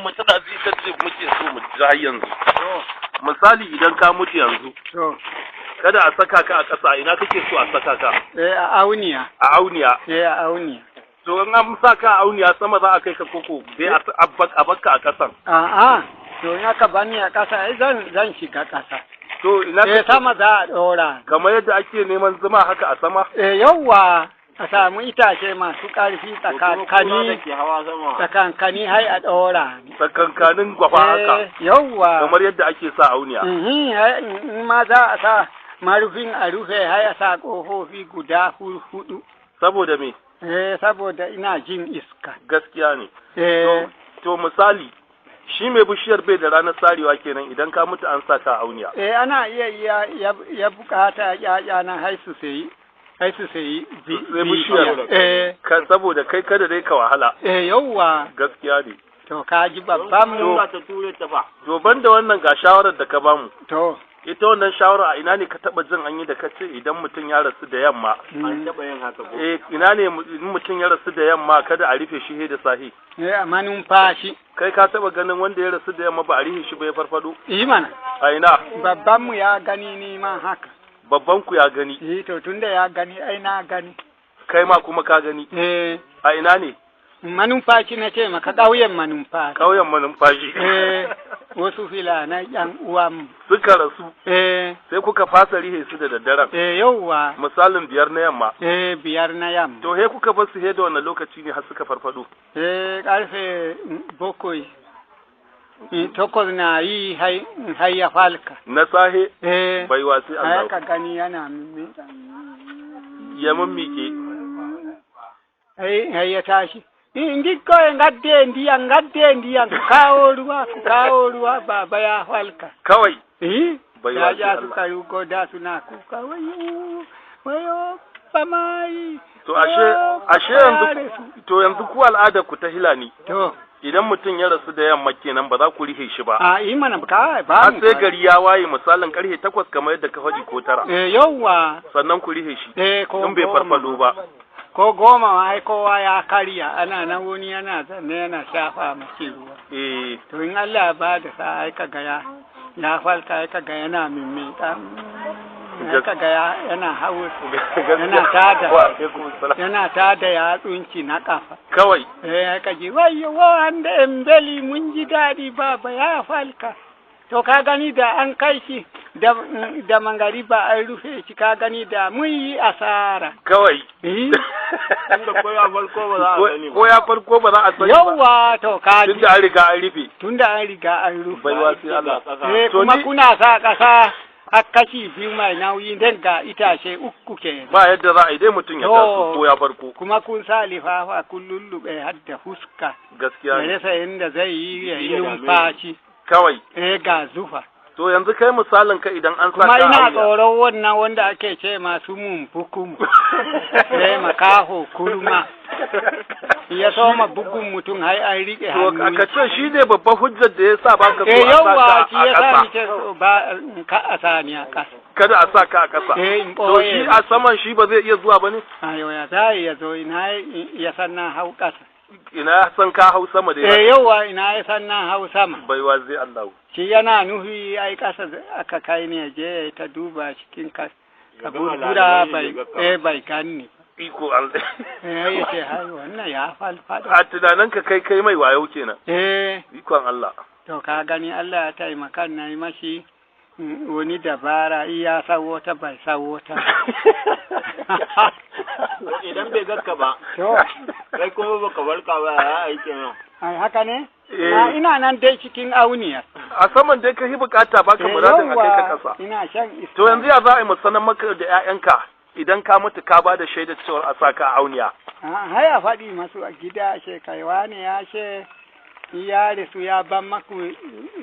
Mu tana ji ita ce muke so mu ji har yanzu. Misali, idan ka mutu yanzu, To, kada a saka ka a ƙasa, ina kake so a saka ka? Eh, a auniya. A auniya? Eh, a auniya. To, in an sa ka a auniya, sama za a kai ka koko sai a bakka a ƙasan? A'a, to in aka bani a ƙasa, ai zan shiga ƙasa. To, ina Eh, kake- sama za a ɗora. Kamar yadda ake neman zuma haka a sama? Eh, yawwa, a samu itace masu ƙarfi tsakankani, ke hawa sama. tsakankani hai a ɗora ni. Tsakankanin gwafa haka? Eh, yawwa. Kamar yadda ake sa auniya? Mhm, ai, in ma za a sa marufin a rufe, hai a sa ƙofofi guda huɗu. Saboda me? Eh, saboda ina jin iska. Gaskiya ne. Eh, To, misali, shi mai bishiyar bai da ranar sarewa kenan idan ka mutu an sa ka a auniya? Eh, ana iya ya bukata ƴaƴa na hai su sayi Sai bishiyar. Eh. Ka saboda kai kada dai ka wahala. Eh, yawwa. Gaskiya ne. To, ka ji babban mu. Ba ta ture ta fa. To, banda wannan, ga shawarar da ka bamu. To. Ita wannan shawara, a ina ne ka taba jin an yi da ka ce idan mutum ya rasu da yamma? An taɓa yin haka ko? Eh, ina ne in mutum ya rasu da yamma kada a rufe shi da sahi? Eh, amma numfashi. Kai ka taba ganin wanda ya rasu da yamma ba a rufe shi ba ya farfado? Yi mana. A ina? Babban mu ya gani, ni ma haka. Babban ku ya gani? Eh, to tunda ya gani, ai na gani. Kai ma kuma ka gani? Eh. A ina ne? Manumfashi na ce maka, ƙauyen Manumfashi. Ƙauyen Manumfashi? Eh, wasu filanai yan uwan mu. Suka rasu? Eh. Sai kuka fasa rihe su da daddaren? Eh, yauwa. Misalin 5 na yamma? Eh, 5 na yamma. To, he kuka bar su he da wannan lokaci ne har suka farfado? Eh, karfe 7, 8 na yi hai ya falka. Na sahe? Eh. Baiwa sai Ai Allah. ka gani yana mimmi. Ya mummike. Ai ya tashi. Ndikko e ngadde ndiyam, ngadde ndiyam, ku kawo ruwa, ku kawo ruwa, baba ya falka. Kawai. Eh. Baiwa Ya sai ja Allah. suka rugo da suna kuka, wayo wayo bamai. To, ashe yanzu, to yanzu ku al'adar ku ta Hilani. To. Idan mutum ya rasu da yamma kenan ba za ku rihe shi ba? A yi mana ka ba Har mu. sai gari ya waye, misalin karfe 8 kamar yadda ka faɗi, ko 9. Eh, yauwa. Sannan ku rihe shi. Eh, ko In bai 10. farfado ba. Ko 10 ma ai kowa ya karya, ana nan wani yana zanne yana shafa mashi ruwa. To, in Allah ya ba da sa, ai kaga ya falka, ai kaga yana mimmiƙa. Ai kaga yana hawo yana tada Wa alaikum salam. yana tada yatsunci na kafa. Kawai. Eh, aka ji wayyo wanda embeli, mun ji daɗi, baba ya falka. To, ka gani da an kai shi da mangariba an rufe shi, ka gani da mun yi asara. Kawai. Eh. Tunda ko ya farko ba za a sani ba. Ko ya farko ba za a sani ba. Yawwa, to ka ji. Tunda an riga an rufe. Tunda an riga an rufe. Baiwa sai Allah. Eh, To kuma kuna sa ƙasa har kashi biyu mai nauyi dan ga itace uku kenan. Ba yadda za a yi dai mutum ya To. taso ko ya farko. Kuma kun sa lifafa, kun lullube har da fuska. Gaskiya Ya ne. rasa inda zai yi ya yi Ya dame. numfashi. Kawai. Eh, ga zufa. To, yanzu kai misalin ka idan an sa Kuma ka a ina wuya. tsoron wannan wanda ake ce masu mun bukumu. Eh, makaho kurma. Ya soma bugun mutum har an riƙe To, hannu. ka ce shi ne babban hujjar da ya sa ba ka so Eh, a sa yawwa, ka shi a ya sa ƙasa. ni ce ba ka a sa ni a ƙasa. Kada a sa ka a ƙasa. Eh, in To, ɓoye. shi a saman shi ba zai iya zuwa ba ne? Ayo, ya za ya zo, ina ya san na hau ƙasa? Ina ya san ka hau sama da Eh, yauwa, ina ya san na hau sama? Baiwa zai Allah. Shi yana nufi ai ƙasa aka kai ne, ya je ya yi ta duba cikin kaburbura, bai eh bai ganni. Iko Allah. Eh, ya ce hai wannan ya falfado. A tunanin ka kai mai wayo kenan. Eh. Ikon Allah. To, ka gani Allah ya taimaka na yi mashi wani dabara, iya san wata bai san wata. To, idan bai gakka ba, To, kai kuma baka barka ba, ya aiki nan. Ai haka ne? Eh. Na ina nan dai cikin auniya. A saman dai ka yi bukata, baka Eh, muradin a kai ka yauwa, ƙasa. ina shan iska. To, yanzu ya za a yi mu sanar maka da 'ya'yanka idan ka mutu ka ba da shaidar cewar a sa ka a auniya? Hai a faɗi masu a gida, ce kaiwa ne ya ce ya rasu ya ban maku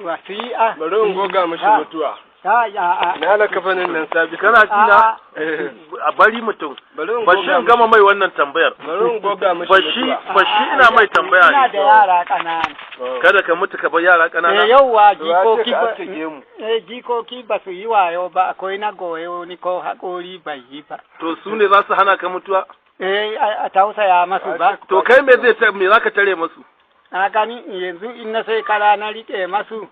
wasi'a. Bari in goga mashi mutuwa. Ta ya a. Na halaka fanin nan sabi. Kana ji na? Eh. A bari mutum. Bari in Bashi goga in gama mai wannan tambayar. Bari in goga mashi Bashi mutuwa. bashi ina mai tambaya Ina da ne. yara ƙanana. Kada ka mutu ka bar yara ƙanana. Eh, yauwa, To ya ce jikoki ka ba aske gemu. eh, jikoki ba su yi wayo ba, akwai na goyo ni ko haƙori bai yi ba. To, su ne za su hana ka mutuwa? Eh, a tausaya masu ba. To, kai me zai me zaka tare masu? A gani yanzu in na sai kara na rike masu,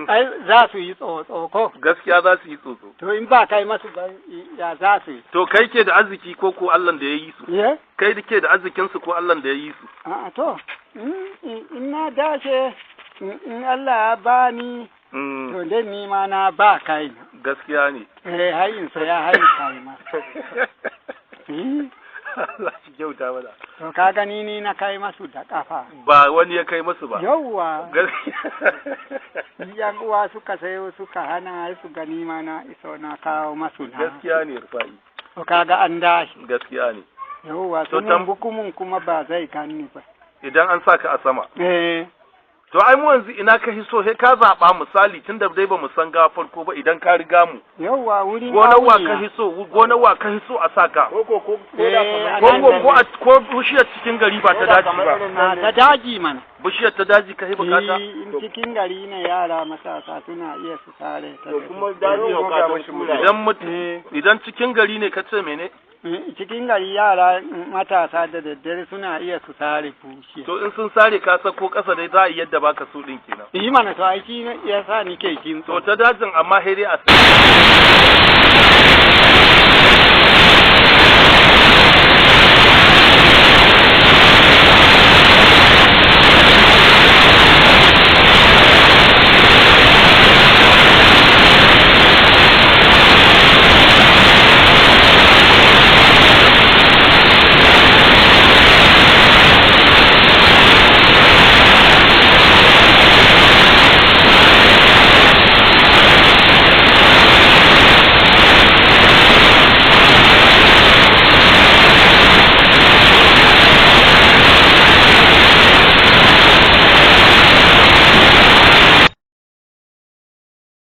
ai za su yi tsotso ko? Gaskiya za su yi tsotso. To in ba kai masu ba, ya za su yi? To kai ke da arziki ko ko Allah da ya yi su? Ye? Kai da ke da arzikin su ko Allah da ya yi su? A'a to, in na dace, in Allah ya bani, to dai ni ma na ba kai na. Gaskiya ne. Eh, har in saya har in kai ma. Eh, Allah shi kyauta mana. To ka gani ni na kai masu da kafa. Ba wani ya kai masu ba. Yawwa. Gaskiya. Yan uwa suka sayo suka hana su gani ma na iso na kawo masu na. Gaskiya ne, Rufa'i. To kaga an dashi. Gaskiya ne. Yawwa, To sunan bukumun kuma ba zai ganni ba. Idan an saka a sama. Eh. To ai mu yanzu ina ka hiso, sai ka zaɓa misali, tunda dai ba mu san ga farko ba, idan ka riga mu. Yawwa, wurin Gonar wa auniya. ka hiso, gonar wa ka hiso a saka? Ko ko ko ko da Eh, kamar a Ko nan ko da ko a ko bishiyar cikin gari ba ta ko da daji kamar ba. irin A nan ta ne. daji mana. Bishiyar ta daji ka hi bukata? Eh, in cikin gari ne yara matasa suna iya su sare ta. To kuma daji Goga ka mashi kura. Idan mutu Eh. Idan cikin gari ne ka ce mene? Cikin gari yara matasa da daddare suna iya su sare bushiya. To in sun sare ka sako ƙasa dai za a yi yadda baka so din kenan. Yi mana, to aiki ya sa ni ke jin To ta dajin amma sai dai a